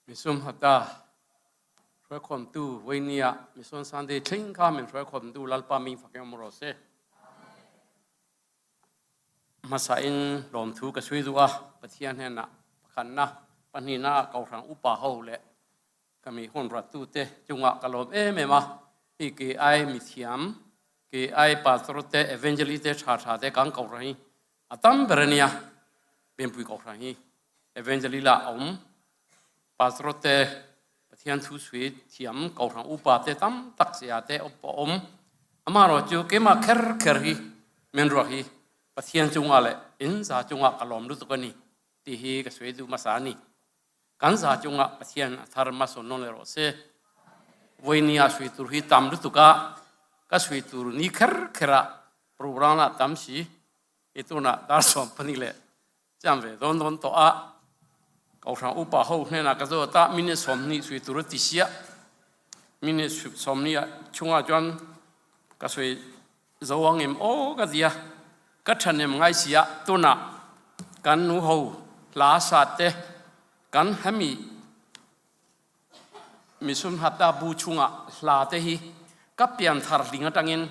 Misum hata hruaikhawmtu Vainia Mission Sunday thleng kha min hruaikhawmtu Lalpa ming fakin awm rawh se. Hmasa in lawmthu ka sui duh a, Pathian hnenah pakhatna, pahnihna Kohhran upa ho leh ka mi hun rattute chungah ka lawm em em a, hi kei ai mithiam, kei ai pastor te, evangelist te tha tha te kan Kohhran hi a tam ber a nia, Bempui Kohhran hi Evangelist lah a awm, Pastor te, Pathian thu sui thiam Kohhran upa te tam tak sia te a awm. Amaherawh chu keimah kher kher hi men ruak hi Pathian chungah leh in za chungah ka lawm lutuk a ni tih hi ka sawi duh hmasa a ni. Kan za chungah Pathian a thar hmasawn nawn leh rawh se. Vawinia sui tur hi tam lutuk a, ka sui tur ni kher kher ah program lah tam si, i tunah dar 12 leh Chiam ve dawn dawn tawh a, Kohhran upa ho hnenah ka zawt a, minute 20 sawi tur a ti sia. Minute 20 ah chhungah chuan ka sawi zo ang em aw ka ti a, ka thahnem ngai si a, tunah kan nu ho hla sat te kan hemi Mission Hapta bu chhungah hla te hi ka pianthar hling atangin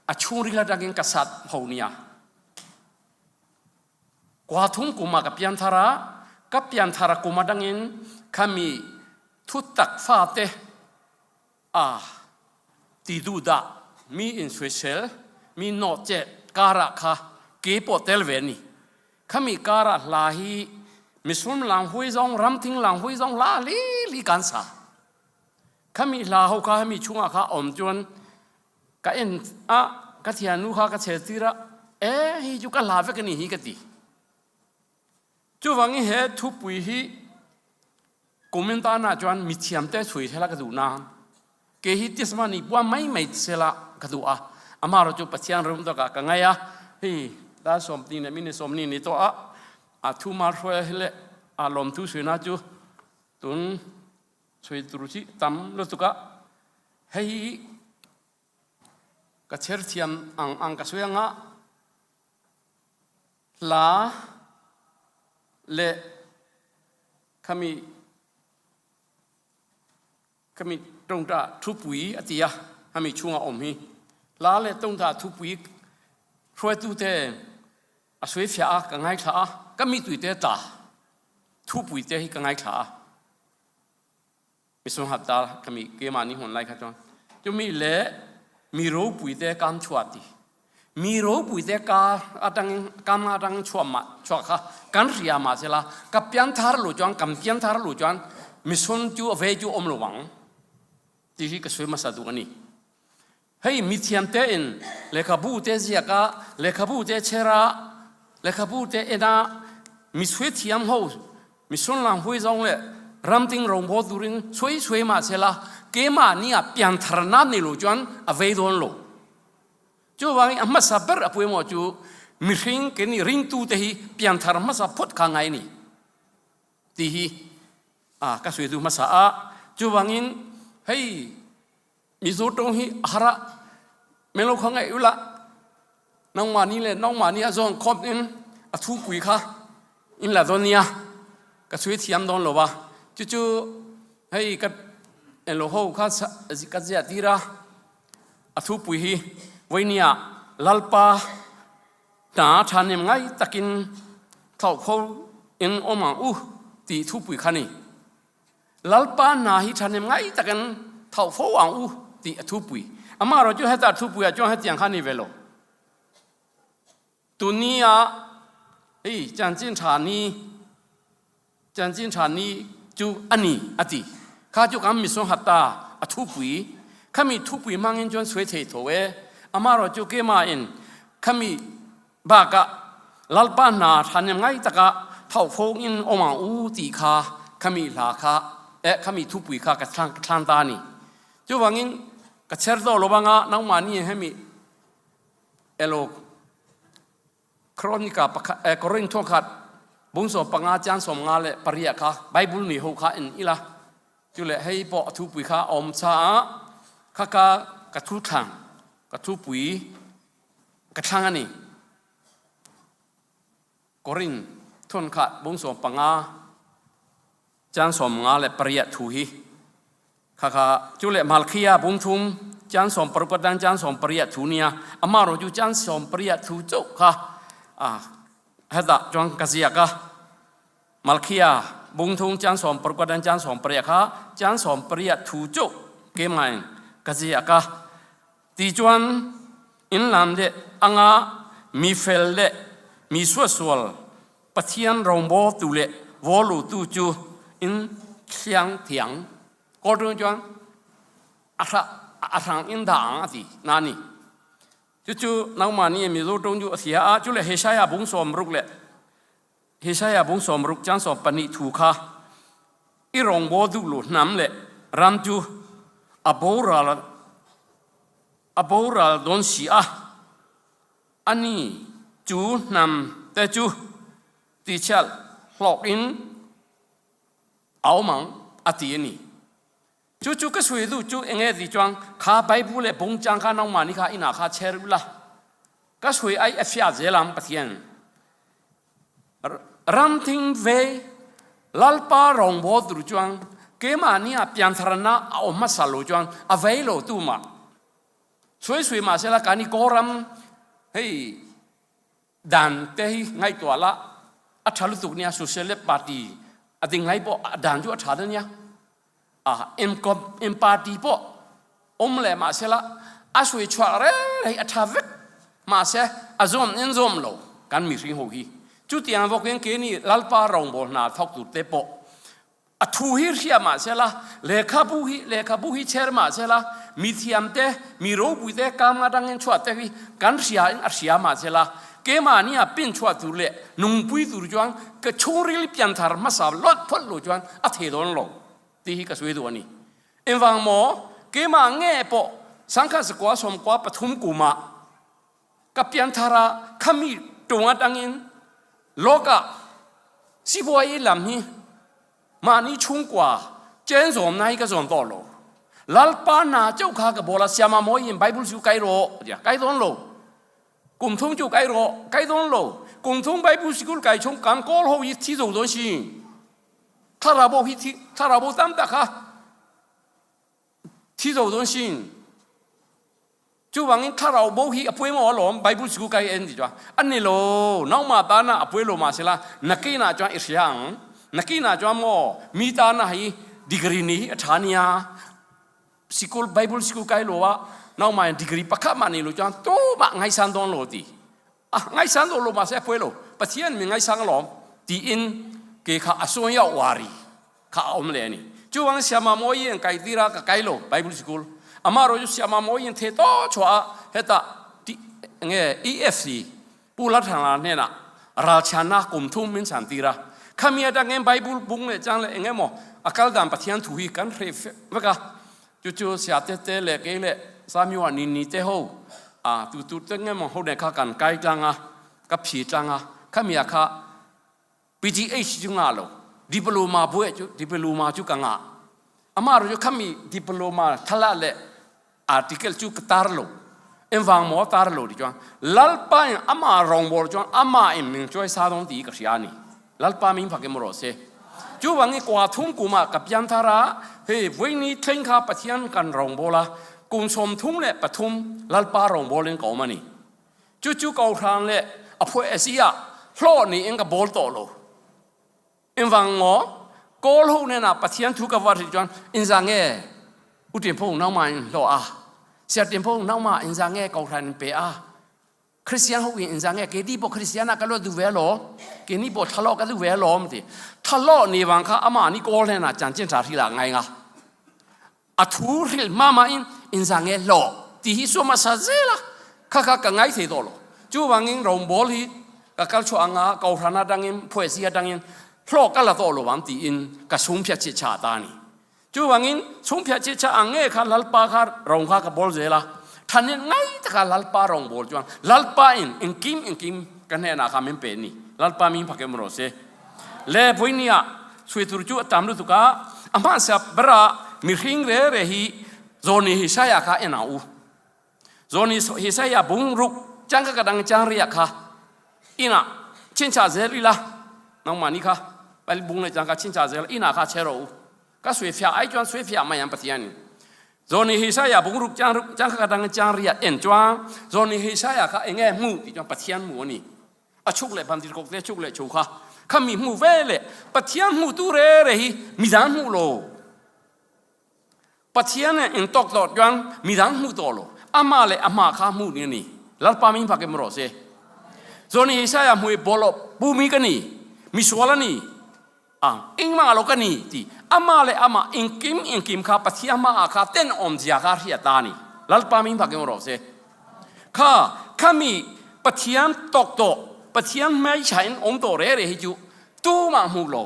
a chhungril atangin ka sat ho nia. Kua thum kum ah ka pianthar a, ka pianthar a kum atangin khami thutak fate a ti duhdah mi insawisel, mi nawhchet karah kha ke pawh tel ve a ni. Khami karah hla hi misum lang hui zawng, ramthing lang hui zawng hla li li kan sa. Khami hla ho kha hemi chungah kha awm chuan Ka en a, ka thiannu kha ka chel tir a, e hei chu ka hla vek a ni hi ka ti. Chuvangin he thupui hi kumin tanah chuan mithiamte chhui thela ka duh na. Ke hi tismani pua mai mai sela ka duh a. Amaherawhchu chu Pathian ram takah ka ngai a, hei dar 40 leh minute 40 ni tawh a, a thu mar hruai hi leh a lawmthu suina chu tun Chhui tur hi tam lutuk a, hei hi ka chher thiam ang ang ka sawi anga hla leh khami khami tawngta thupui a ti a, hami chhunga awm hi hla leh tawngta thupui hruaitute a sawi fiah a ka ngaithla a, ka mituite tla thupui te hi ka ngaithla a. Misung hapta kami keimah ni hun lai kha chuan chumi le mi ropui te kam chhuah ti mi ropui te ka atangin kam atangin chhuah ma chhuah kha kan hria ma sela ka pianthar lu chuan kam pianthar lu chuan misun chu ve chu awm lo ang ti hi ka sawi hmasa duh ani hei mithiam te in lehkhabu te ziak a lehkhabu te chher a lehkhabu te en a mi suai thiam ho mi sun lang hui zawng leh ramting rawngbawl turin suai suai mah sela keimah ni ah pianthar na nei lo chuan a vei dawn lo chuvangin a hmasa ber a pawimawh chu mihring keini ringtu te hi pianthar hmasa phawt kha ngai ni ti hi a ka sawi duh hmasa a chuvangin hei Mizo tawng hi a har a, melo kha ngaih ula, nangmahni leh nangmahni a zawn khawp in a thupui kha in la dawn nia, ka chhui thiam dawn lo va, chu chu hei ka elo ho kha ka ziah tir a, a thupui hi vawinia Lalpa hna thahnem ngai takin thlauhkho in awm ang u tih thupui kha ni. Lalpa hna hi ṭhahnem ngai takin tho fo ang u tih a thupui. Amaherawhchu heta thupui ah chuan hetiang kha a ni ve lo. Tuni ah hei chanchin ṭha ni chanchin ṭha ni chu a ni a ti. Kha chu kan misual hata a thupui. Khami thupui hmangin chuan sawi thei tho e. Amaherawhchu keimah in khami Bakah Lalpa hna ṭhahnem ngai takah tho in awm ang u tih kha khami hla kha eh khami thupui kha ka thlang ta a ni. Chuvangin ka chher tawh lo anga nangmah ni hemi elo Chronica pakhat eh Korintho khat bung 15 chan 58 kha Bible ni ho kha en ila chu le hei pawh thupui kha awm cha a kha ka ka thu thlang ka thupui Ka thlang a ni. Korin thawn khat bung 15 Chang 58 thu hi kha kha chu le Malkhia bung thum chang 16 atang chang 18 thu nia amarawh chu chang 18 thu chauh kha a hetah chuan ka ziak a Malkhia bung thum chang 16 atang chang 18 kha chang 18 thu chauh kemain ka ziak a Tichuan, in lam leh anga mi fel leh mi suahsual Pathian rawngbawltu leh vawlutu chu in thliang thiang. Kawlṭung chuan a hrang in dah ang a ti na ni. Cucu nangmah nih Mizo ṭung cu a sia a, cule Hesaiah bung 60 le Hesaiah bung 60 cang 12 thu kha i rawngbawl duh lu hnam le ram cu a boral a boral dawn si a ani cu hnam te cu tichial hlawk in a um ang a ti a ni. Cu cu ka sui duh cu enge ti chuang kha Bible le bungchang kha nangmah nih kha inn ah kha share ula ka sui ai a fia zelam Pathian ramthing ve lalpa rawngbawl tur chuang keimah ni ah piantharna a um hmasa lo chuang a vei lo tu ma sui sui ma sela kan i kawram hei Dan te hi ngaihtuah la a tha lutuk nia Socialist Party a ding lai pawh a dan chu a tha nia a M party pawh um le mahsela a sui chuak re hei a tha vek mahse a zawm in zawm lo kan mi hring ho hi chu tiang vokin ke ni lalpa rawngbawl hna thawk tur te pawh A thu hi hria mah sela, lehkhabu hi lehkhabu hi chher mah sela, mi thiam te, mi ropui te kam atangin chhuah te hi kan hria in a hria mah sela, keimahni ah pin chhuah tur leh nungpui tur chuan ka chhungril pianthar hmasa lawt phawt lo chuan a thei dawn lo tih hi ka sawi duh a ni. Engvang maw? Keimah nge pawh sangkhat zakua sawmkua pathum kumah ka pianthar a khami tung atangin lawkah sibuai lam hi mahni chhungkua chen zawm na hi ka zawm tawh lo lalpa na chauh kha ka bola siama mawi in bible chu kai rawh tia kai dawn lo kum thum chu kai rawh kai dawn lo kum thum bible sikul kai chung kan kawl ho hi thi zo dawn si thlarau bo hi thi thlarau bo tam tak kha Thi zo dawn sin. Chuvangin thlarau bo hi a pawimawh alawm Bible sikul kai en ti chuan an ni lo nangmah tana a pawi lo mah sela nakinah chuan i hria ang nakinah chuan maw mi tana hi degree ni hi a tha nia sikul Bible sikul kai lo ah nangmah in degree pakhat mah ni lo chuan tumah ngaisan dawn lo ti a ngaisan dawn lo mah se a pawi lo Pathian mi ngaisang alawm tiin ke kha a sawi a uari kha a awm leh a ni. Chuvang Siama Mawi an kai tir a, ka kai lo Bible School. Amah erawh chu Siama Mawi an the to chhuah a, hetah ti nge EFC Pu Lalthangla hnenah ralchhanna kum thum min chhan tir a. Khami atangin Bible bung leh chang leh eng emaw a kal dan Pathian thu hi kan hre vek a. Chu chu Siate te leh kei leh Samuel Nini te ho a tu tu te nge maw ho nen kha kan kai tlang a, ka phi tlang a. Khami ah kha PGH cu ngah lo diploma buai cu diploma cu ka ngah amah ro cu khami diploma thala le article cu ka tar lo enwang maw tar lo ti chuan lalpa in ama rongbol chuan ama in ming choi sa dong ti ka hria ni lalpa ming phake mo ro se chu wangi kwa thum kuma ka pian thara hei voini thleng kha pathian kan rongbola kum som thum le pathum lalpa rongbol in ka omani Cucu kohrang le a phuai a si ah hlawh nih in ka bawl tawh lo. In vang maw Kawl ho nen ah Pathian thu ka var hi chuan in za nge u tin pho nang ma in hlawh a sia tin pho nang ma in za nge kohran in pe a Christian ho in za nge ke di po Christian a ka lo du ve lo ke ni po thalo ka du ve lo ti thalo ni wang kha ama ni kawl hnen ah chan chin tha ri la ngai nga A thu hril mama in in za nge lo ti hi suama sa zela kha kha ka ngai thei to lo chu wangin rawngbawl hi ka kal chu anga kohhran atangin phuaisi atangin hlawk ka la to lo wang ti in ka sung phia chi cha ta ni chu wangin sung phia chi cha ang nge kha lalpa kha rong kha ka bol zela thanin ngai taka lalpa rong bol chuan lalpa in engkim engkim ka hne na kha min pe ni lalpa min phake mo se Le voinia sui tur chu tam lu tuka ama sa bara mihring re re hi zoni hi saya kha ena u zoni hi saya bung ruk chang ka kadang chang ria kha ina chin cha zel ila nang mani kha. Pal bung le chang ka chin cha zel ina kha chero ka sui fia ai chuan sui fia mai an Pathian in zoni hi sa ya bung ruk chang ruk chang kha dang chang ria en chuan zoni hi sa ya kha enge mu ti chuan Pathian mu ani a chuk le ban dir kok te chuk le chu kha kha mi mu ve le Pathian mu tu re re hi mi dang mu lo Pathian in tok to chuan mi dang mu to lo ama le ama kha mu ni ni lalpa min pha ke mro se zoni hi sa ya mui bolo pu mi ka ni mi suala ni a engmah lo ka ni ti ama le ama engkim engkim kha Pathian ma kha ten awm zia kha hriat ta ni Lalpa min bak in rawh se kha khami Pathian tok to Pathian mai cha in om to re re hi chu tu ma hmu lo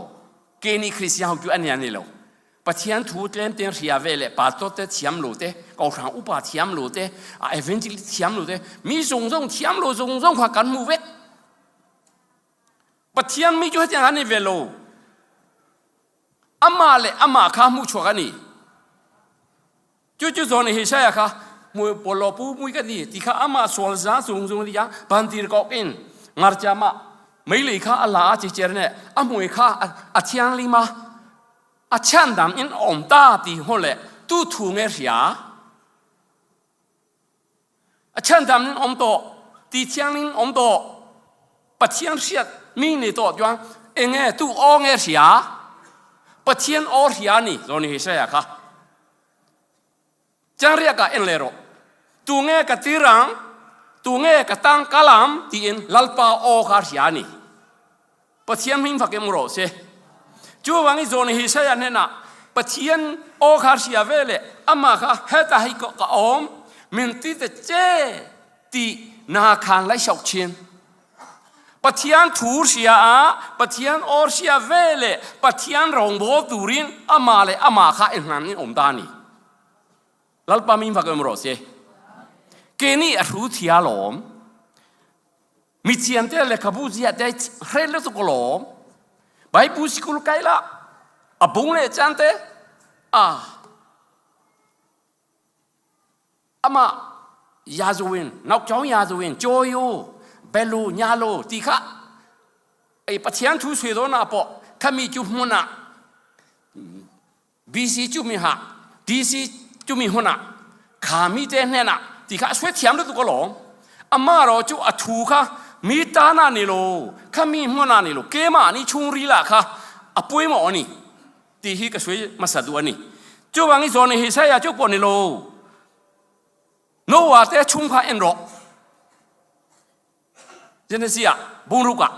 ke ni Christian ho chu an ni lo Pathian thu tlem ten hria ve le pastor te thiam lo te kohhran upa thiam lo te a evangelist thiam lo te mi zung zung thiam lo zung zung kha kan hmu vek Pathian mi cu hetiang an i ve lo. Amah le amah kha hmuh chuak an i. Cucu zawn hi saya kha mui polo pu mui ka ti ti kha amah sual za sung zung li ya bantir kok in ngarcha ma meilei kha ala a chi cher ne a mui kha a thiang li ma a chan dam in om ta ti ho le tu thu nge ria A chandam in om tawh, ti thiangin om tawh, Pathian hriat mi ni tawh chuan enge tu aw nge hria? Pathian aw hria ni zawn hi hria kha. Changriak ah en le rawh. Tu nge ka tirang, tu nge ka tang kalam tiin Lalpa aw kha hria ni. Pathian hming fak em rawh se. Chuvang i zawn hi saya hnenah Pathian aw kha hria ve le amah kha heta hei ka awm min ti te che ti na khan lai sok chin. Pathian thu hria a Pathian aw hria ve le Pathian rawngbawl turin amah le amah kha enghan in awm ta ni. Lalpa min fak em rawh se. Ke ni a hru thia lawm. Mithiam te lehkhabu ziah te hre lutuk alawm. Bible sikul kai la a bung leh chan te a ama yazuin nok chong yazuin choyu belu nyalo ti kha ei Pathian thu sui do na po khami chu hmuna BC chu mi ha DC chu mi huna kha mi te hne na ti kha swe thiam lu tu ko lo ama ro chu a thu kha mi ta na ni lo kha mi hmuna ni lo ke ma ni chung ri la kha a pui mo ni ti hi ka swe ma sa du ani chu wang i zon hi sa ya chu po ni lo no wa te chung kha en ro Genesis a bung ru ka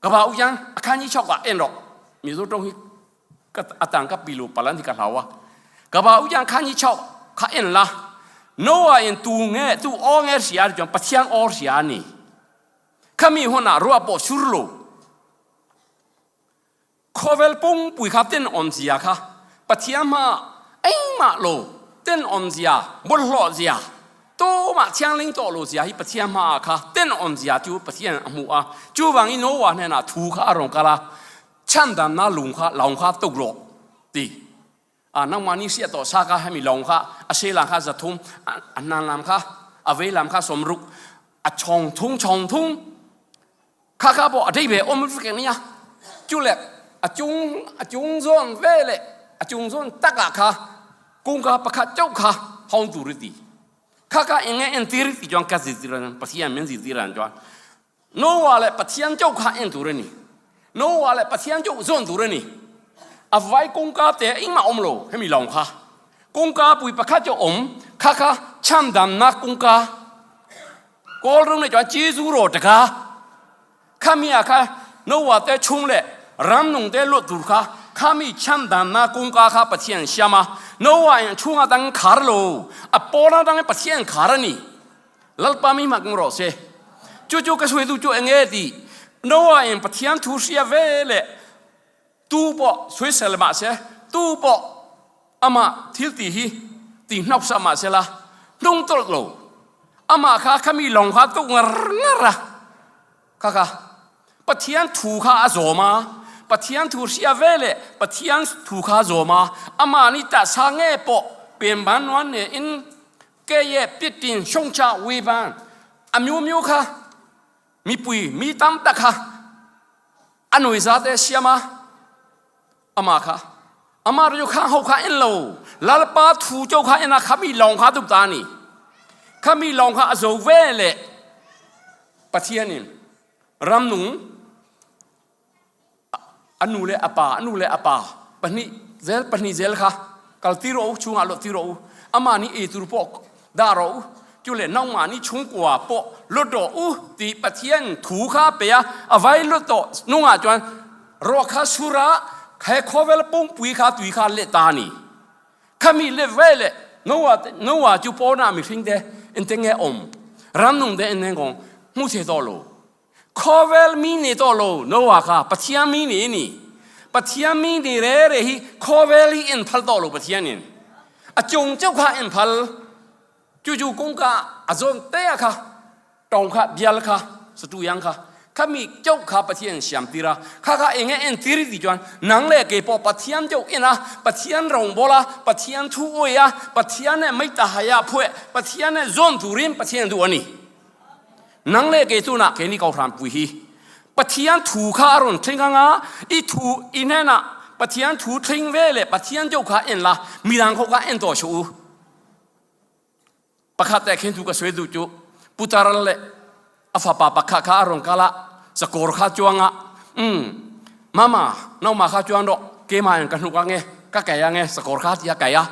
Ka pa u yang a khan hi chok ah en rawh Mizo tawng hi ka atang ka pilu palan hi ka hlau a ka pa u yang khan hi chok kha en la Noah in tu nge tu aw nge hria chuan Pathian aw hria ni khami hunah ruah pawh sur lo Khawvel pungpui kha ten awmzia kha Pathian hmaah engmah lo ten awmzia, bawlhhlawh zia, tumah thianghlim tawh lo zia hi Pathian hmaah kha ten awmzia chu Pathian a hmuh a. Chuvangin Noah hnenah thu kha a rawn kal a, chhandamna lung kha lawng kha tuk rawh ti. A nangmah nih hriat tawh sa kha hemi lawng kha a selang kha 300, a hnan lam kha a vei lam kha 60, a chawng thung chawng thung. Kha kha pawh a dei ve awm vek nia. Chu le a chung a chung zawn ve le a chung zawn takah kha kungka pakhat chauh kha hawng tur i ti. Kha kha eng nge entir ti chuan ka zirtir an Pathian min zirtir an chuan Noah leh Pathian chauh kha en tur a ni. Noah leh Pathian chauh zawn tur a ni. A vai kawngka te engmah awm lo hemi lawng kha. Kawngka pui pakhat chauh awm kha kha chhamdamna kawngka Kawl ram nih cun Jesuh rawt kha khami ah kha Noah te chung le ramnung te luat tur kha khami chamdannak kongka kha Pathian siam a Noah in chungah dang khar lo a pawn dang Pathian khar ani Lalpa mi mak rawh se chu chu ka sui tu chu enge ti Noah in Pathian thu hria ve le tu pawh soisel mah se tu pawh amah thil ti hi ti hnok sa mah sela hnung tawlh lo amah kha khami lawng kha tuk ngar ngar a kha kha Pathian thu kha a zawm a Pathian thu hria ve le Pathian thu kha zawm a amah ni ta sa nge pawh pen ban nuan ne in ke ye pit tin shong cha wi ban a myu myu kha mipui mi tam tak kha. A nuiza te siam a, ama kha ama ru kha ho kha en lo lalpa thu cho kha en a khami long kha dup ta ni khami long kha a zo ve le Pathianin ramnung anu le apa anu le apa pahnih zel pahnih zel kha kal ti ro chungah lo ti ro ama ni e tur pawh dah ro chu le nangmah ni chhungkua pawh lut rawh u ti Pathian thu kha pe a a vai lut tawh nungah chuan ruah kha sur a he khawvel pungpui kha tui kha let ta a ni khami let ve le Noah Noah chu pawnah mihring te ente nge awm ramnung te ente ngawng hmu thei tawh lo Khawvel mi ni tawh lo Noah kha Pathian mi ni ni. Pathian mi ni re re hi khawvel hi en phal tawh lo Pathian in. A cung ceu kha en phal. Cu cu kongka a zawn te kha tong kha bial kha satu yang kha khami chau kha Pathian siam tira kha kha enge en tiri ti chuan nang le ke pawh Pathian chau ina Pathian rong bola Pathian thu oia Pathian ne mai ta haya phue Pathian ne zon turin Pathian du ani Nang le kei tunah keini kohhran pui hi Pathian thu kha a rawn thleng anga i thu i hnenah Pathian thu thleng ve le Pathian deuh kha en la midang kho kha en tawh suh u. Pakhat te khin thu ka sawi duh chu putar le a fapa pakhat kha a rawn kal a sakawr kha chuang a um mama nauma kha chuan rawh keimah in ka hnuk ange ka kai ange sakawr kha tia kai a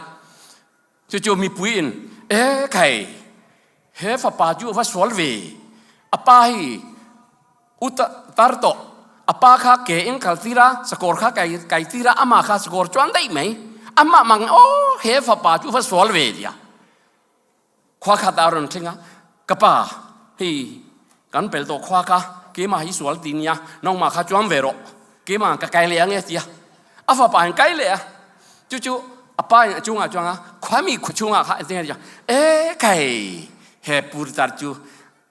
Cucu mipui in e khai he fapa cu va sual ve a pa hi tar tawh a pa kha ke in kal tira sakawr kha kai kai tira ama kha sakawr chuan daih mai amah mang o he fapa cu va sual ve dia khua khat a ron thleng a ka pa hi kan pel tawh khua kha keimah hi sual ti nia nangmah kha chuang ve rawh keimah ka kai leh ange tia a fapa in kai leh a chu chu a pa in a chungah chuang a khuami khua chungah kha eng tia e kai he purtar chu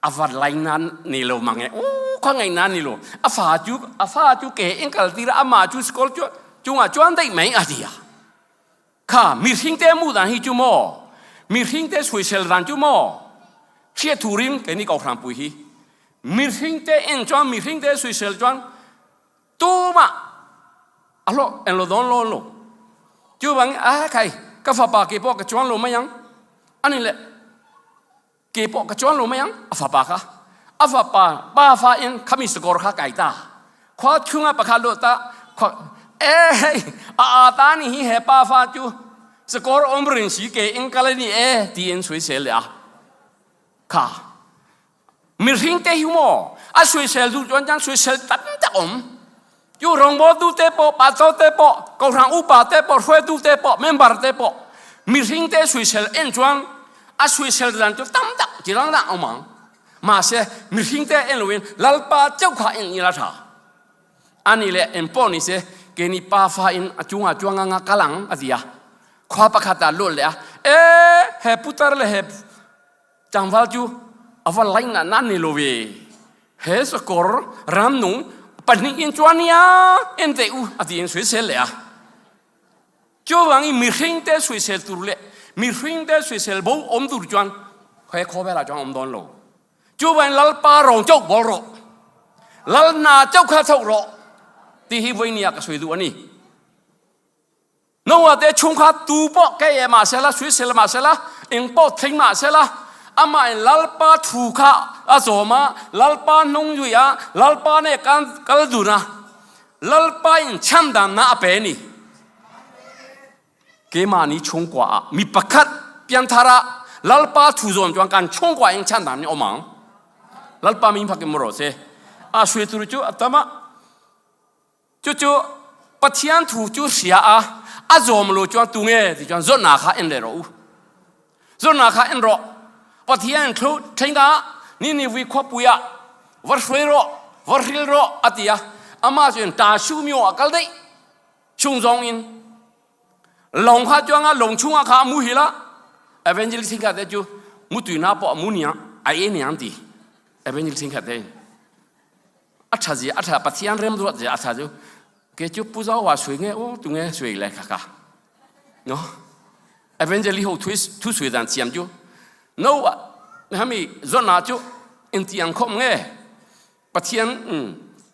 a va lai nan ni lo mang e u khua ngai nan ni lo a fa chu a fa chu ke in kal tira ama chu school chu chungah chuan daih mai a tia Kha mihring te mu dan hi chu maw mihring te sawisel dan chu maw hriat turin keini kohhran pui hi mihring te en chuan mihring te sawisel chuan tumah a hlawh englo dawn lo lo chuvangin a khai ka fapa ke pawh ka chuang lo mai ang ani le ke pawh ka chuang lo mai ang a fapa kha a fapa pa fa in khami sakawr kha kai ta khua chunga pakhat lo ta khua e hei a a ta ni hi he pa fa chu sakawr om rin si ke in kal ni e ti in sui sel le a kha mihring te hi mo a sui sel du chuan chan sui sel tam tak om chu rongbo tu te po pa to te po ko rang upa te po hruai tu te po member te po mihring te suisel en chuan a suisel dan chu tam tak chi rang rang awm ang mahse mihring te en loin lalpa chauh kha en ila tha ani le en pawh ni se keni pa fa in a chunga chuanga nga kalang atia khwa pakhat ah lul le a e he putar le he Tlangval cu a va laih na nan ni lo ve. He sakawr ramnung pahnih in chuan ya en te u a ti in soisel le a. Cu wang i mihring te soisel tur le mihring te soisel bo om tur chuan he khawvel ah chuan om dawn lo. Cu wang lalpa rong chok bol ro. Lal na chok kha chok ro. Ti hi voi ni ah ka soi duh ani. Noah te chungkhat tu pawh kei e mah sela suisel mah sela eng pawh thleng mah sela amah in lalpa thu kha a zawm a lalpa hnung zui a lalpa ne kan kal dun a lalpa in chhandam na a pe ni keimahni chhungkua ah mi pakhat pianthar ah lalpa thu zawm chuan kan chhungkua in chhandam ni awm ang lalpa min phakin mu rawh se a sui tur chu a tam a Cucu Pathian thu cu hria a a zawm lo chuan tu nge ti chuan zawtnak kha en le rawh u. Zawtnak kha en rawh. Pathian thlu thleng ah ni ni vui khuapui ah va hruai rawh, va hril rawh a ti a. Amah cun ta shu myo ah kal daih. Chung zong in lawng kha chuang ah lawng chung ah kha a mu hi la. Evangelist kha te cu mutui na pawh a mu niang a e niang ti. Evangelist kha te a ṭha zia a ṭha Pathian remruat zia a ṭha cu ke cu pu zo wa sui nge o tu nge sui le kha ka no evangeli ho thu thu sui dan siam cu no hami zona cu in tiang khom nge Pathian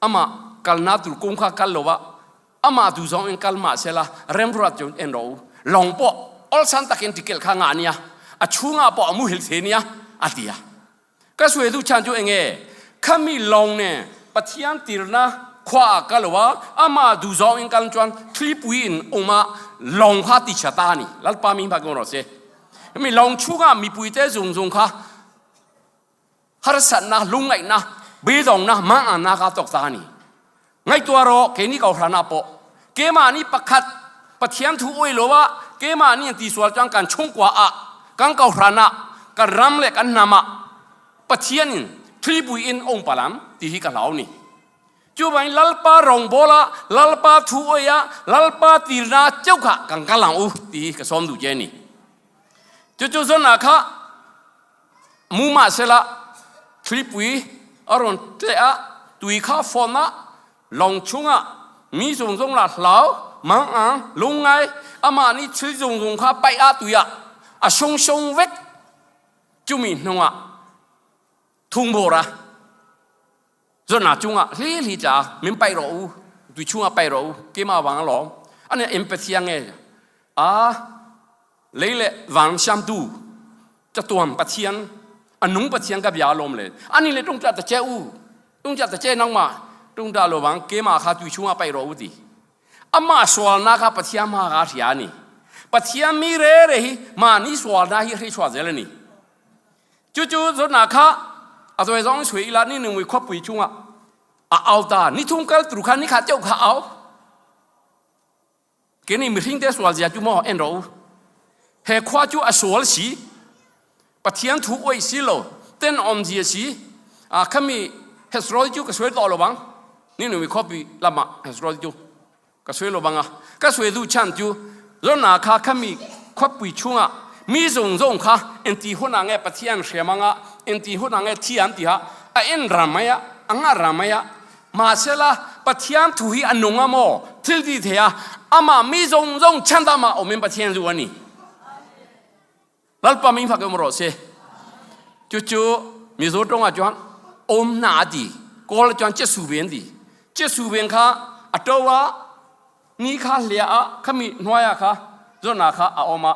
ama Kalna tur kung kha kal lova ama du zawng in kal mah sela remruat chu en rawh u. Lawng pawh awlsam takin tikel kha ngah nia, a chhungah pawh a muhil thei nia a ti a. Ka sawi duh chhan chu enge? Khami lawng nen Pathian tirna khua ah kal lo a, ama duh zawng in kal chuan thlipui in um a lawng kha ti chha ta a ni. Lalpa mi hma rawh se. Hemi lawng chhungah mipuite zung zung kha harsatna, lungngaihna, beidawngna, manganna kha tawk ta a ni. Ngaihtuah rawh, keini kohhranah pawh keimahni pakhat Pathian thu awih lo a, keimahni an tisual chuan kan chhungkua ah, kan kohhran ah, kan ram leh kan hnam ah Pathian in thlipui in awm palh ang tih hi ka hlau a ni. Chuvangin Lalpa rawngbawl ah, Lalpa thu awih ah, Lalpa tirna chauh kha kan kal ang u tih hi ka sawm duh che a ni. Chu chu zawn ah kha Mu mahsela thlipui a rawn tleh a, tui kha fawn a, lawng chungah mi zung zung la hlau, mangang, lungngai, amah nih thil zung zung kha paih a tuiah a sung sung vek. Chumi hnungah thungbawr a Zona chungah hli hli tla min paih rawh u, tui chungah paih rawh u, keimah vang alawm. Ani empathy a nge a lei le vang siamtu chatuan Pathian a nung Pathian ka bia alawm le. Ani le tung tla ta che u, tung tla ta che nangmah tung tla lo vang keimah kha tui chungah paih rawh u ti. Amah sualnak kha Pathian hma kha a hria ani. Pathian mi re re hi mahni sualnak hi hri chhuah zel ani. Cucu zawtnak kha a zawi zong sui ila ni nungmui khuapui chungah a au ta ni thum kal tur kha ni kha deuh kha au keni mihring te sual zia chu maw en ro he khua chu a sual si Pathian thu oi si lo ten om zia si a khami hesrol chu ka suai to lo bang ni nungmui khuapui lama hesrol chu Ka sui lo bang a, ka sui duh chan chu zona kha khami khuapui chungah mi zung zong kha enti hunah nge Pathian hriam anga enti hunah nge thi an tiha a en ram mai a, a ngah ram mai a. Mahsela Pathian thu hi a nung a maw thil ti thei a, amah mi zung zong chhandamah awmin Pathian zu a ni. Lalpa min fak um rawh se. Chu chu Mizo tawngah chuan awm hna a ti. Kawl chuan che su ven ti. Che su ven kha a to a ni kha hlia a khami hnuaia kha zawna kha a awm a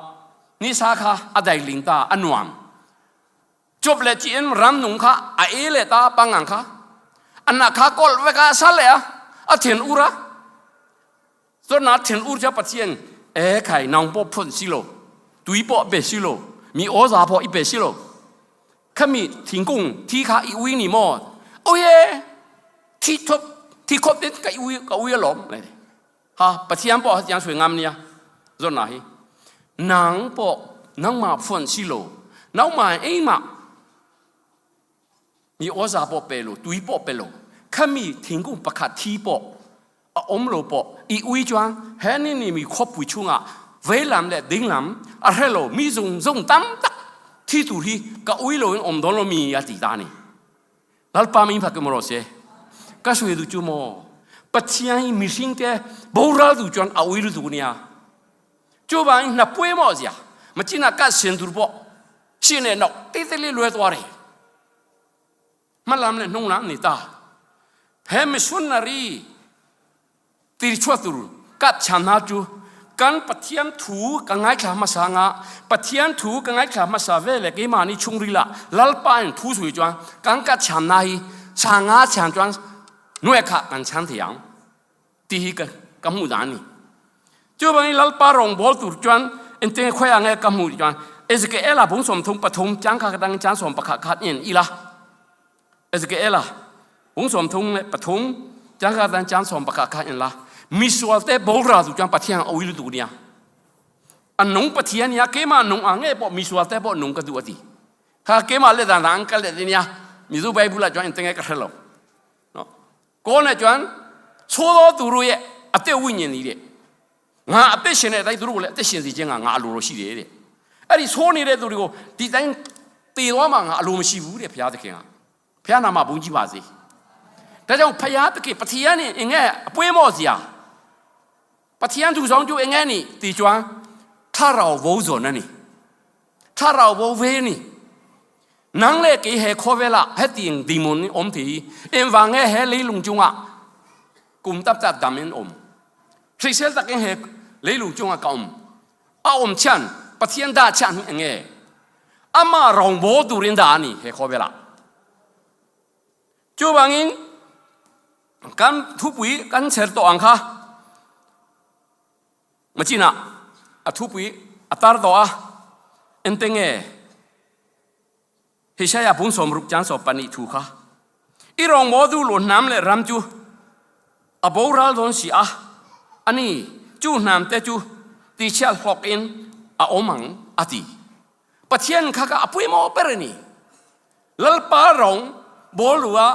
ni sa kha a dai ling ta a nuam. Chop le chi in ram nung kha a e le ta pangang kha anna kha kol veka sa le a a then ura Cun thin ur cu Pathian e khai nang pawh phun si lo tui pawh pe si lo mi aw za pawh i pe si lo khami thingkung thi kha i ui ni maw oye thi thop thi khop in ka ui ka ui alom ha Pathian pawh hatiang sui ngam nia zon na hi nang pawh nangmah phun si lo nangmah eimah Mi awza pawh pe lo, tui pawh pe lo, khami thingkung pakhat thi pawh a um lo pawh i ui chuan he ni ni mi khuapui chungah veilam le dinglam a hre lo mi zung zung tam tak thi tur hi ka ui lo in om dawn lo mi a ti ta ni. Lalpa min phat rawh se. Ka sui du chu maw Pathian hi mihring te boral du chuan a ui lu nia. Chu bang na pui mo zia machina ka sen tur pawh si ne nok ti te li lue to re. Hmalam le hnunglam ni ta. He missionary tirchhuah tur kap chan hna chu kan Pathian thu ka ngaithla hmasa nga Pathian thu ka ngaithla hmasa ve le keimahni chhungril ah Lalpa in thu sui chuan kan ka cham na hi sanga chan chuan nuai kha kan chan thei ang ti hi ka ka hmuh dan ni. Chu bangin Lalpa rawngbawl tur chuan engtin khawi ah nge ka hmuh chuan Ezekiela bung 33 chang kha ka dang chang 11 khat in ila. Ezekiela bung 33 chang kha dang chang 11 khat in la. Misual te bawlra tu chuan Pathian a ui lutuk nia. A nung Pathian nia keimah nung ang nge pawh misual te pawh nung ka duh a ti. Kha keimah le dan dang kal le nia. Mizo Bible ah chuan engtin nge ka hre lo. No. Kawl nih cun chawlaw tu ru ye a te wi nyen ni de nga a te shin dai tu ru le te shin si che nga nga lu ro shi de de အဲ့ဒီဆိုးနေတဲ့သူတွေကိုဒီတိုင်းတေသွားမှငါအလိုမရှိဘူးတဲ့ဘုရားသခင်ကဘုရားနာမဘုန်းကြီးပါစေဒါကြောင့်ဘုရားသခင်ပထီယနေငဲအပွေးမော့စရာပထီယန်သူဆောင်ကျိုးငဲနေတီကျွမ်းထရောဝုံစော်နေနေထရောဝုံဝေးနေ Nang le kei he khawvel ah hetiang dinhmun in awm thei hi. Engvang nge he leilung chungah Kum tam tak dam in um. Hrisel takin he leilung cungah ka um. A um chan Pathian dah chan hi enge. Ama rongbawl turin dah ani he khawvel ah. Chuvangin kan thupui kan ser tawh ang kha machinah a thupui a tar tawh a ente nge Hisaya bung sawm ruk chang sawm pahnih thu kha i rawngbawl du lu hnam le ram chu a boral dawn si a ani chu hnam te chu tichhiat hlawk in a awm ang a ti Pathian kha ka a pawimawh ber a ni. Lalpa rong bawl ru a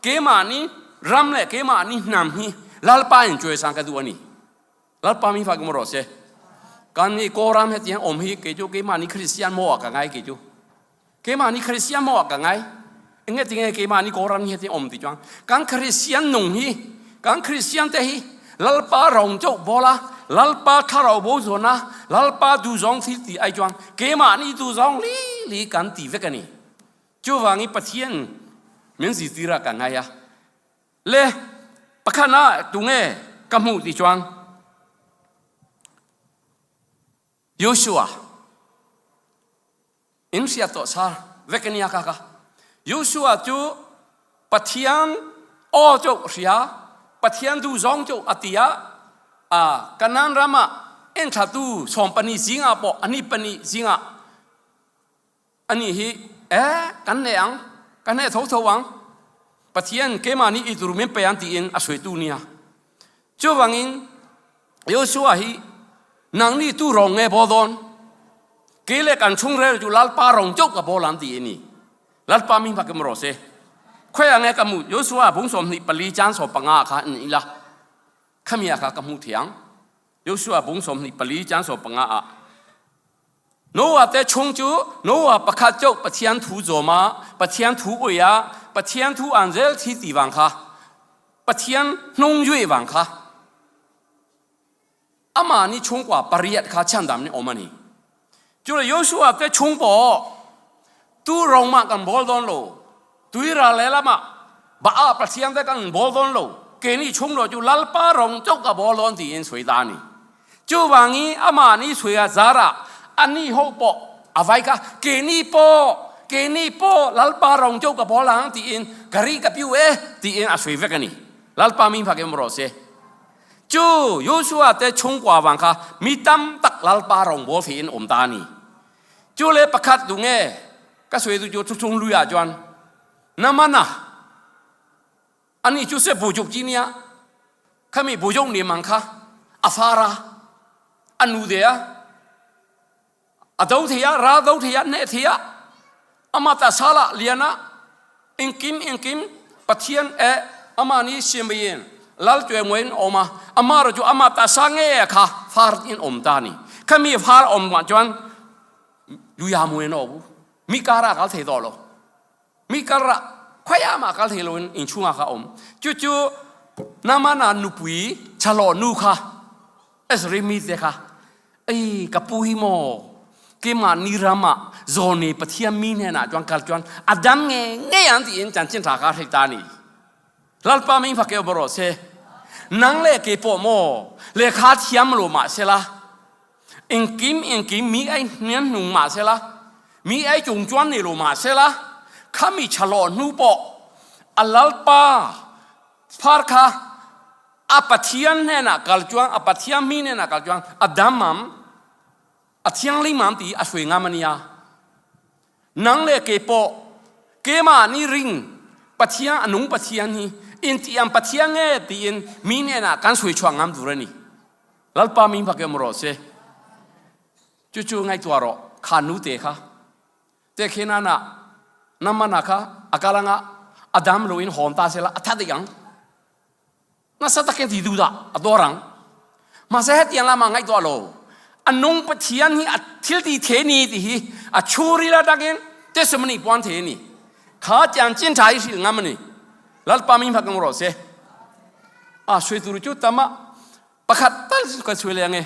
keimahni ram leh keimahni hnam hi Lalpa in chawisang ka duh a ni. Lalpa mi fak rawh se. Kan ni Kawlram hetiang awm hi kei chu keimahni Kristian maw ah ka ngai kei chu. Keimahni Kristian maw ah ka ngai. Enge tinge keimahni Kawlram hi hetiang awm ti chuan kan Kristian nung hi kan Kristian te hi Lalpa rong chauh bawl a Lalpa thlarau bo zawn a Lalpa duhzawng thil ti ai chuan keimahni duhzawng li li kan ti vek a ni. Chuvangin Pathian min zirtir a ka ngai a. Le pakhat ah tunge ka hmuh ti chuan Joshua in hriat tawh sar vek ania ka ka Joshua chu Pathian aw chu hria Pathian du zawng chu atia a Kanan rama enthlatu sawmpani zingah pawh ani pani zingah ani hi e kan nei ang kan nei tho tho ang Pathian keimahni i tur min pe ang tiin a sawitu nia chuvangin Joshua hi nangni tu rong nge bawl dawn kei le kan chhungrel chu Lalpa rong chauh ka bawl ang ti a ni Lalpa mi hma kem rawh se khawi ang nge ka hmuh Joshua bung 24 chan 15 kha an ila khamia kha ka hmuh thiang Joshua bung 24 chan 15 ah Noah te chung cu Noah pakhat chauh Pathian thu zawm ah Pathian thu ui ah Pathian thu an zel thi ti vang kha Pathian hnung zui vang kha amah nih chungkua pariat kha chhandam nih awm ani. Cu le Joshua te chung pawh tu rong mah kan bawl dawn lo tuira le lamah Baal Pathian te kan bawl dawn lo ke nih chung lo cu Lalpa rong chauh ka bawl dawn tiin sui ta ni. Chuvang i amah nih sui a zar ah anih ho pawh a vai kha ke nih pawh ke nih pawh Lalpa rong chauh ka bawl ang tiin ka ri ka piu e tiin a sui vek ani. Lalpa min fak em rawh se. Cu Joshua te chungkua vang kha mi tam tak Lalpa rawngbawl thei in um ta ni. Cu le pakhat tu nge ka sui tu cu chung lui ah chuan namana ani cu se bujuk chi nia khami bujuk ni mang kha a fara anu de a a do thei a ra do thei a ne thei a ama ta sala liana engkim engkim Pathian e ama ni siambayin lal tue ngoin oma ama ro chu ama ta sa nge kha far in om ta ni khami far om ma chuan luya muen o bu mi kara kal thei do lo mi kara khoya ma kal thei lo in in chunga kha om chu chu nama na nupui chalo nu kha Esri mi te kha ei ka pu hi maw keimah ni ram ah zawn i Pathian mi hnenah chuan kal chuan a dam nge ngei ang tiin chanchin ṭha kha hrei ta ni. Lalpa min fak keu rawh se. Nang le kei pawh maw lehkha thiam lo mah sela engkim engkim mi ai hniam hnung mah sela mi ai cung chuan nei lo mah sela khami ṭhalo hnu pawh a Lalpa phar kha a Pathian hnenah kal chuan a Pathian mi hnenah kal chuan a dam am a thianghlim am ti a sui ngam ania nang le ke pawh keimah ni ring Pathian a nung Pathian hi in ti am Pathian nge tiin mi hnenah kan sui chuak ngam tur ani Lalpa min pak em rawh se chu chu ngai tua rawh kha nu te kha te khenana namana kha akalanga adam lo in hom ta sela atha dik ang nasa takin ti duh dah a dawr ang mahse hetiang lama ngaihtuah lo a nung Pathian hi a thil ti the ni ti hi a chhungril atangin testimony puan the ni kha tiang chin tha hi hril ngam ani Lalpa min phak rawh se a sui tur chu tama pakhat tal ka sui le ange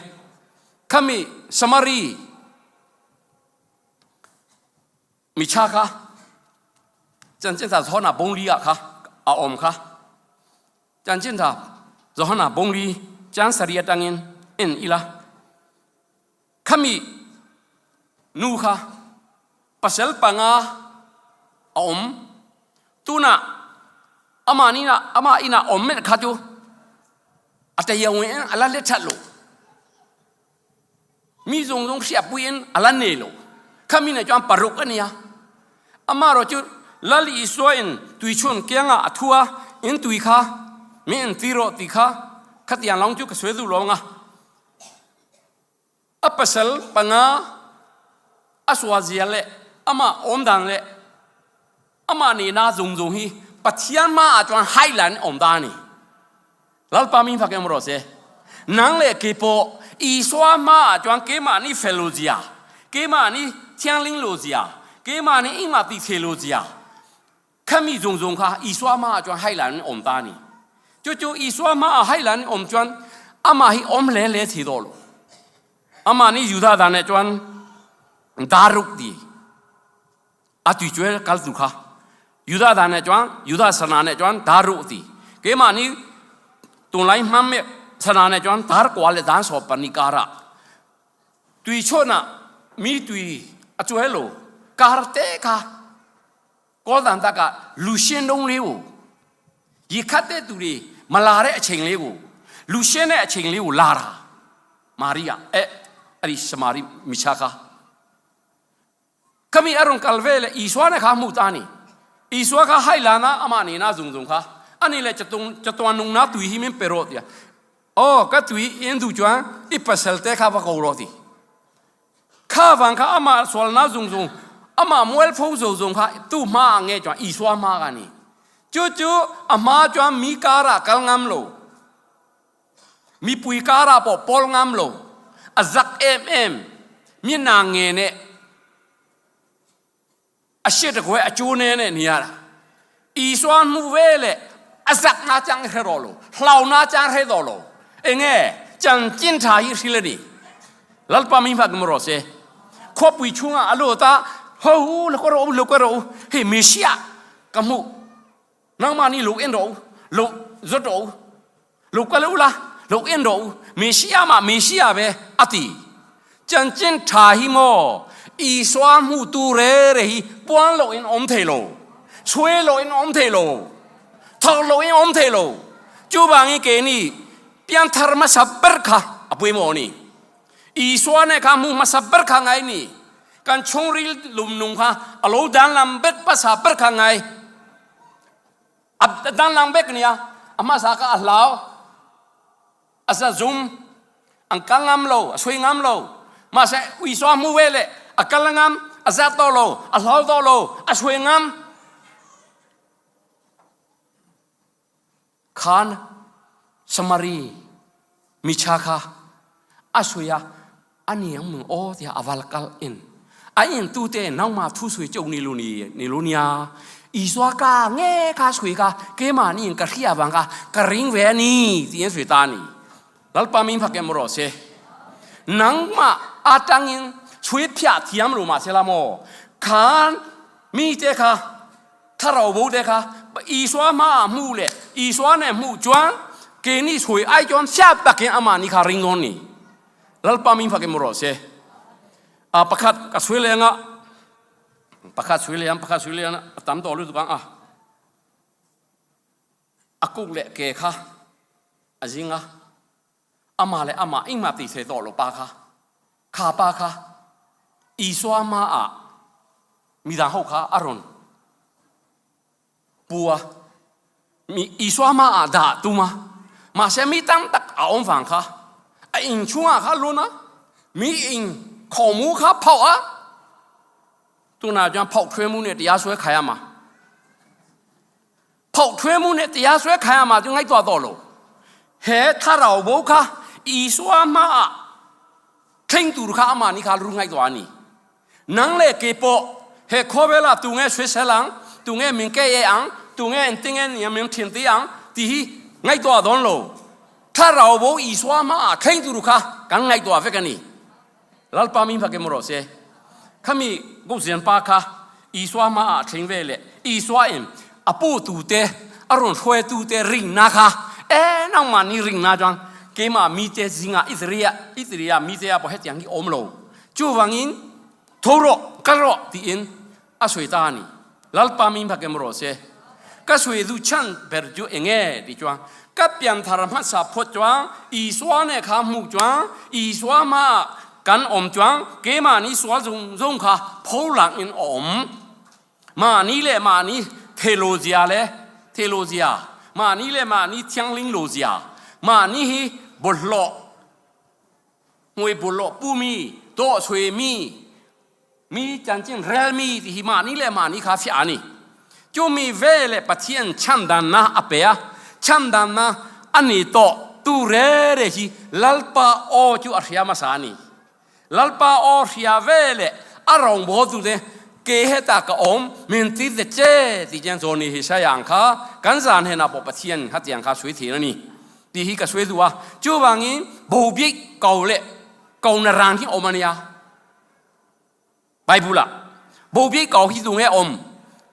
khami Samari Micha kha chanchin tha thawna bongli ah kha a awm kha chanchin tha Johana bawngli chang sarih atangin en ila. Khami nu kha pasal panga a awm. Tunah amah ina amah ina awm met kha chu a teiang in a la let that lo. Mi zung zung hriatpui in a la nei lo. Khami na chuan paruk a nia. Amarawh chu Lal Isua in tuichhun kiangah a thu a, in tui kha mi in ti rawh ti kha khatiang lawng chu ka sawi duh lo ang a. A pasal panga a sualzia leh amah awmdan leh amah nihna zung zung hi Pathian hmaah chuan hailan awm ta a ni. Lalpa min fak em rawh se. Nang leh kei pawh Isua hmaah chuan keimahni fel lo zia, keimahni thianghlim lo zia, keimahni engmah tih thei lo zia khami zung zung kha Isua hmaah chuan hailan awm ta a ni. Chu chu Isua hmaah hailan awm chuan amah hi awm hle hle thei daw lo. Amah nih Judah dan eh chuan daruk ti a tui chuel kal tu kha Judah dan eh chuan Judah sana ne chuan daruk ti keimah nih tunlai hmang mek sana ne chuan dar kua le dan sawp pahnih karah tui chhuanah mi tui a chuai lo kar te kha kawl dan takah lushen dong liu yi khat te tu ri malare a cheng liu lushen e a cheng liu lara Maria e ari Samari micha kha Khami a rawn kal ve leh Isua ne kha hmuh ta a ni. Isua kha hailana amah nena zung zung kha ani leh chatung chatuan nungna tui hi min pe rawh tia. Aw ka tui i en duh chuan i pasal te kha va ko rawh ti. Kha vang kha amah sualna zung zung amah mualpho zo zung kha tu hma ah nge chuan Isua hma kha a ni. Chu chu a hma chuan mi karah kal ngam lo. Mipui karah pawh pawl ngam lo, a zak em em mi na nge ne a hriat a khuai a chu ne ne nia la. Isua hmu ve le a zak na chang hre ro lo, hlau na chang hre do lo. Enge chanchin tha hi hril ani. Lalpa mi hma ro se. Khawpui chungah a lut a, ho lo ko ro lo ko ro hei Messiah ka hmu Nangmah nih lo en rawh u, lo zawt rawh u, lo kal u la, lo en rawh u, Messiah mah Messiah ve a ti. Chanchin ṭha hi maw Isua hmutu re re hi puan loin um thei lo, sui loin um thei lo, thawk loin um thei lo. Cuvangin ke nih pianthar hmasa ber kha a pawimawh a ni. Isua nih kha hmu hmasa ber kha ngai ni. Kan chungril lumnung kha a lo danlam bek hmasa ber kha ngai. A danlang bek nia a hmasa kha a hlau. A za zum. An kal ngam lo, a sui ngam lo. Mahse Isua hmu ve le a kal ngam, a za to lo, a hlau to lo, a sui ngam. Khan Samari micha kha a sui a aniang mung aw tiah a val kal in a in tu te nangma thu sui cheu ni lu ni ni lu nia Isua ka nge kha sui ka kema ni in ka hria bang ka ka ring ve ni ti in sui ta ni lalpa min phak em ro se nangma atangin sui phia thiam lu ma se la mo khan mi te kha Thlarau bo te kha Isua hmaah hmuh le Isua nih hmuh chuan keini sawi ai chuan siap takin amah ni kha ring dawn ni. Lalpa min fakin mu rawh se. A pakhat ka sawi leh anga pakhat sawi leh ang pakhat sawi leh ang a tam tawh lutuk ang a. A kuk leh ke kha a zing a. Amah leh amah engmah ti thei tawh lo pa kha, kha pa kha Isua hmaah midang ho kha a rawn pu a, mi Isua hmaah dah tum a, mahse mi tam tak a awm vang kha a in chhungah kha lun a, mi in khawmu kha phauh a, tunah chuan phauh thuai mu nih tia sawi khai ama. Phoh thuemu nih tia sue khai ama chu ngaihtuah tawh lo. He thlarau bo kha Isua hmaah thleng tur kha amah nih kha ru ngaihtuah a ni. Nang le ke pawh he khawvel ah tunge hrisel ang, tunge min ke e ang, tunge engtinge nia min thin ti ang ti hi ngaihtuah dawn lo. Thlarau bo Isua hmaah thleng tur kha kan ngaihtuah vek a ni. Lalpa mi hmakim rawh se. Khami Gozian pa kha Isua hmaah thleng ve leh Isua in a pu tute a rawn hruaitu te rinna kha E nangmah ni ring na chuan keimah mite zingah Israel Israel mite ah pawh hetiang hi awm lo. Chuvangin tho rawh, kal rawh tiin a sawi ta a ni. Lalpa min phakem rawh se. Ka sawi duh chhan ber chu enge ti chuan ka pianthar hmasa phawt chuan Isua ne kha hmuh chuan Isua hmaah kan awm chuan keimahni sual zawng zawng kha pholang in a awm. Mahni leh mahni theolozia le theolozia, mahni leh mahni thianghlim lozia, mahni hi bawlhhlawh, hmui bawlhhlawh pumi, tawhchuai mi, mi chanchin relmi ti hi mahni leh mahni kha fiah a ni. Chumi ve leh Pathian chhandanna a pe a, chhandanna a ni tawh tu re re hi Lalpa aw chu a hria hmasa a ni. Lalpa aw hria ve leh a rawngbawltu te ke hetah ka awm min ti te che ti chian zawn ni hi sai ang kha kan zan henah pawh Pathian hatiang kha sawi thin a ni tih hi ka sawi duh a. Chuvangin bobik ko leh ko na rang hi awm a nia. Bible ah bobik ko hi tu nge awm?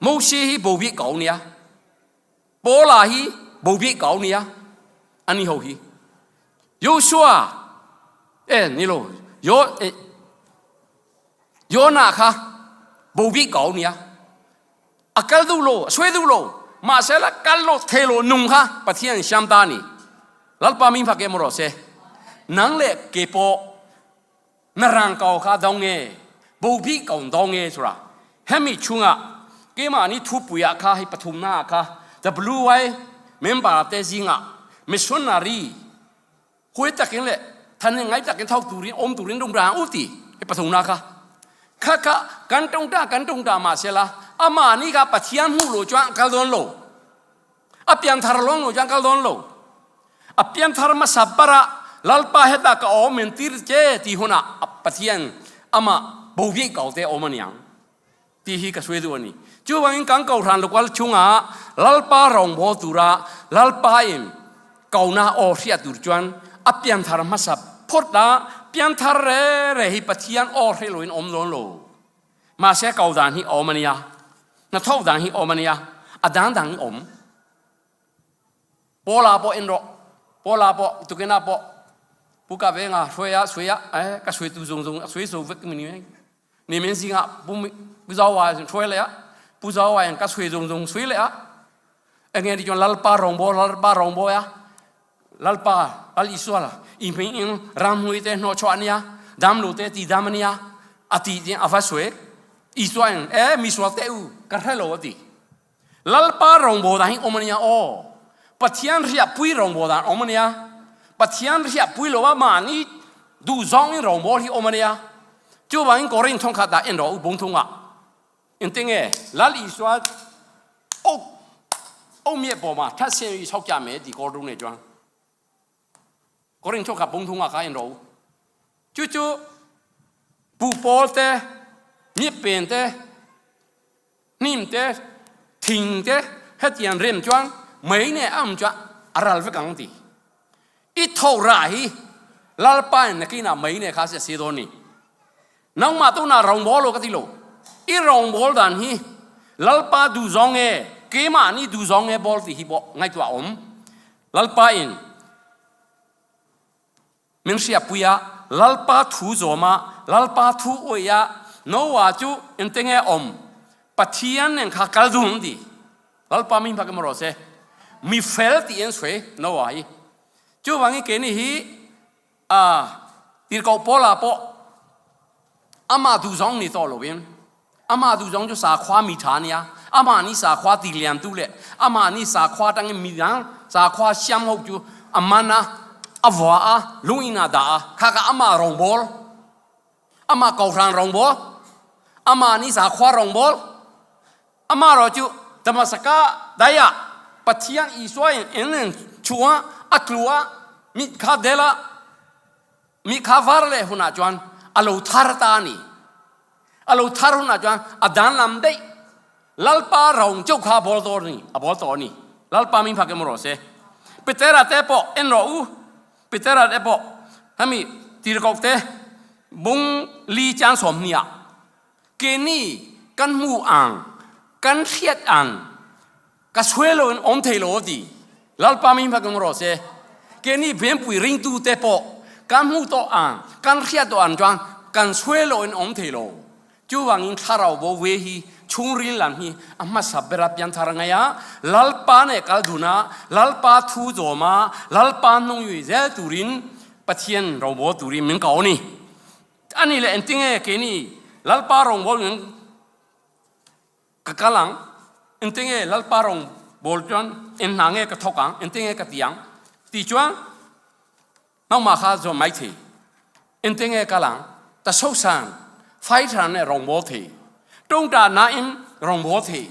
Moses hi bobik ko nia. Paula hi bobik ko nia. Ani ho hi. Joshua e ni lo yo e Jonah kha bobik ko nia. A kal duh lo, a suai duh lo. Mahse la kal lo thei lo nung kha Pathian siam ta ni. Lalpa min phak em rawh se. Nang le ke pawh na rang ko kha dong nge bobi ko dong nge chura hemi chunga keimah ni thupui ah kha hei pathumna ah kha WY member te zingah missionary huai takin le than ngai takin thau turin om turin rung rang u ti hei pathumna kha kha kha kan tongta kan tongta ma sela ama ni kha Pathian hmu lo chuan kal don lo A pianthar lawng lo chuan kal dawn lo. A pianthar hmasa bara Lalpa hetah ka awm in tir che ti hunah Pathian amah bobiaih kau te awm aniang ti hi ka sawi duh a ni. Chuvangin kan kohhran local chungah Lalpa rawngbâwl tura Lalpa in kauna aw hriat tur chuan a pianthar hmasa phawt a, pianthar re re hi Pathian aw hre loin awm dawn lo. Mahse ko dan hi awm a nia, hnathawk dan hi awm a nia, a dang dang awm. Paula pawh en rawh, Paula pawh tukin ah pawh pu ka venga hruai ah sui ah eh ka sui tu zung zung a sui zo vek mi ni ni men zingah pu pu zau wa hruai le ah pu zau wa ka sui zung zung sui le ah enge ti chuan lalpa rawngbawl lalpa rawngbawl a Lalpa, Lal Isua la, i hming in ramhui te hnawhchuah ania, damlo te ti dam ania, a ti ding a va sue. Isua in, e mi sual te u, ka hre lo a ti. Lalpa rawngbawl dan hi awm ania aw. Pathian riahpui rawngbawl dan awm ania. Pathian riahpui lo a mahni duhzawng in rawngbawl hi awm ania. Chuvangin Korinth thawnkhat ah en rawh u bungthung ah. Engtinge Lal Isua o o mie po ma tha se i chok ya me ti ko ru ne chuan Korin chok ka bung thunga kha in ro chu chu pu pawl te mi pen te hnim te thing te hetiang rem chuan mei ne am chuan aral vek ang ti i tho ra hi lalpa in nakina mei ne kha se si don ni Nangmah tu na rawngbawl aw ka ti lo. I rawngbawl dan hi Lalpa duhzawng nge keimah nih duhzawng nge bawl ti hi pawh ngaihtuah a um. Lalpa in min hriatpui ah Lalpa thu zawm ah Lalpa thu awih ah Noah cu engte nge um Pathian nen kha kal dun ti. Lalpa min bak in maw se mi fel ti in sui Noah hi. Cu bangin ke ni hi A tirhkoh Paul ah pawh amah duh zong ni tawh loin amah duh zong cu sakhua mi ṭha nia amah nih sakhua ti liantu le amah nih sakhua tangin midang sakhua siam ho cu a man ah a vua ah lunginn ah dah ah khaka amah rawngbawl amah kohhran rawngbawl amah nih sakhua rawngbawl amah ro cu Damasaka dai ah Pathian Isua in in chungah a tlu ah mit kha del ah mi kha var le hun ah chuan a lo thar ta ni a lo thar hun ah chuan a dan lam deih lalpa rong cheu kha bol tor ni a bol to ni lalpa min phak em ro se Petera te pawh en ro u Petera te pawh hami tirkok te bung li chang som nia Keni kan hmu ang, kan hriat ang, ka suai lo in awm thei lo a ti. Lalpa mi hmak rawh se. Keini venpui ringtute pawh kan hmuh tawh ang, kan hriat tawh ang chuan kan suai lo in awm thei lo. Chuvangin thlarau bo ve hi chhungril lam hi a hmasa bera pianthar ngai a, Lalpa neh kal dun a, Lalpa thu zawm a, Lalpa hnungyui zel turin Pathian rawngbawl turin min ko a ni. Ani leh engtinge keini Lalpa rawngbawl in Ka kal ang, engtinge Lalpa rawng bawl chuan eng hna nge ka thawk ang, engtinge ka ti ang tih chuan nangmah kha zawm mai thei. Engtinge kal ang, ta sosan fighter nih rawng bawl thei, tawngta nain rawng bawl thei.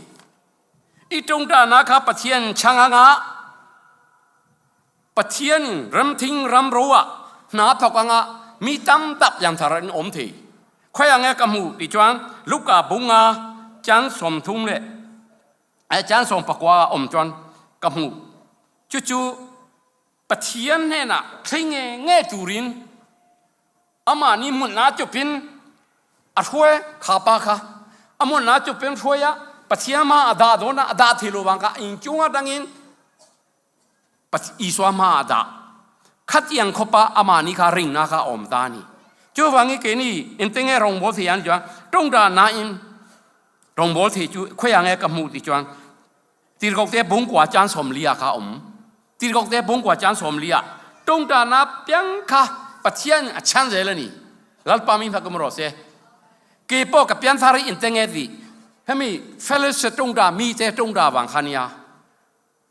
I tawngta na kha Pathian chhang anga Pathian in ramthing ramro ah hna thawk anga mi tam tak piangthar an awm thei. Khoi ange ka hmu ti chuan Luka bunga chan 30 le chan 19 ah awm chuan ka hmu. Cucu Pathian hnenah thlei nge nge turin amah nih hmun ah cupin a hruai kha pa kha a hmun ah cupin hruai ah Pathian ma a dah dawn ah a dah thei lo wang kha inn cung ah dangin Isua hma ah dah khatiang khawpa amah nih kha ringnak kha a um ta ni. Chuvangin keini engtinge rawngbawl thei an chuan tawngta nain rawngbawl thei chu khawiah nge ka hmuh ti chuan tirhkohte bungkua chan 40 ah kha a um. Tirhkohte bungkua chan 40 ah tawngta na piang kha Pathian a chan zel a ni. Lalpa mi hma kum rawh se. Ke pawh ka pianthar hi intenge ti hemi fellowship tawngta mi te tawngta vang kha nia.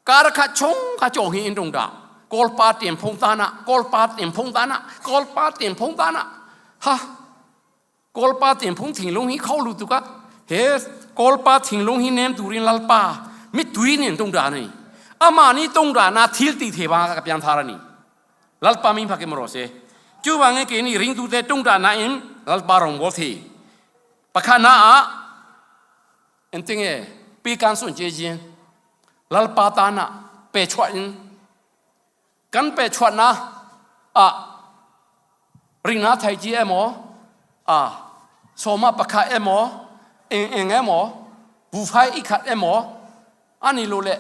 Kar khat chung kha chaw hi in rung dah. Kawlpa tianphung tan ah, Kawlpa tianphung tan ah, Kawlpa tianphung tan ah. Ha, Kawlpa tianphung thinglung hi kho lu tuk ah. He Kawlpa thinglung hi nem turin Lalpa mittui nen tung dah ni. Amah nih tung dah na thil ti the ba ka piang thar ani. Lalpa min phakim ro se. Chu wang ke ni ring tu te tung dah na in Lalpa rong bo thi. Pakha na a Engtinge pi kan sun che jin Lalpa tana pe chuah in kan pe chuah na a ringa thai chi emaw a soma pakha emaw eng eng emaw bufai i khat emaw ani lo le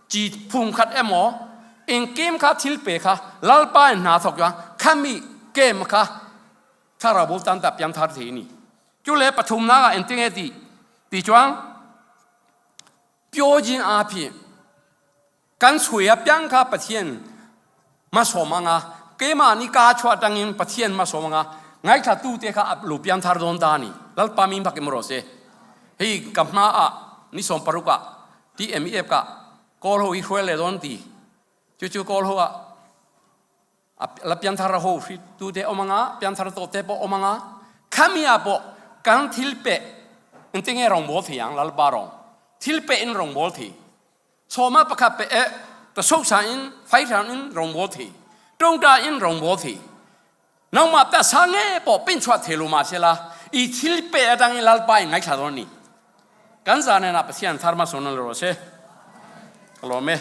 chi phung khat emaw engkim kha thil pe kha Lalpa in hna thawk chuan khami kem kha thlarau bo tan ta piang thar thei ni. Cu le pathumnak ah engtinge ti ti chuan pyojin a phi kan sui a piang kha Pathian ma som anga keimah ni ka chuah tangin Pathian ma som anga ngaithla tu te kha lu piang thar dawn ta ni. Lalpa min bak im ro se. Hei ka hma ah ni 16 ah TMEF ka kawl ho hi hruai le dawn ti. Cu cu kawl ho ah la pianthar ho hri tu te om anga pianthar to te pawh om anga khami ah pawh kan thil pe engtinge rawngbawl thei ang Lalpa rawng thil pe in rawngbawl thei sawma pakhat pe e ta sosa in faithang in rawngbawl thei tawngta in rawngbawl thei nangmah ta sa nge pawh pin chuah thei lo ma sela i thil pe atang in Lalpa in ngaithla dawn ni kan zan ah Pathian thar ma son lo se ka lawm e.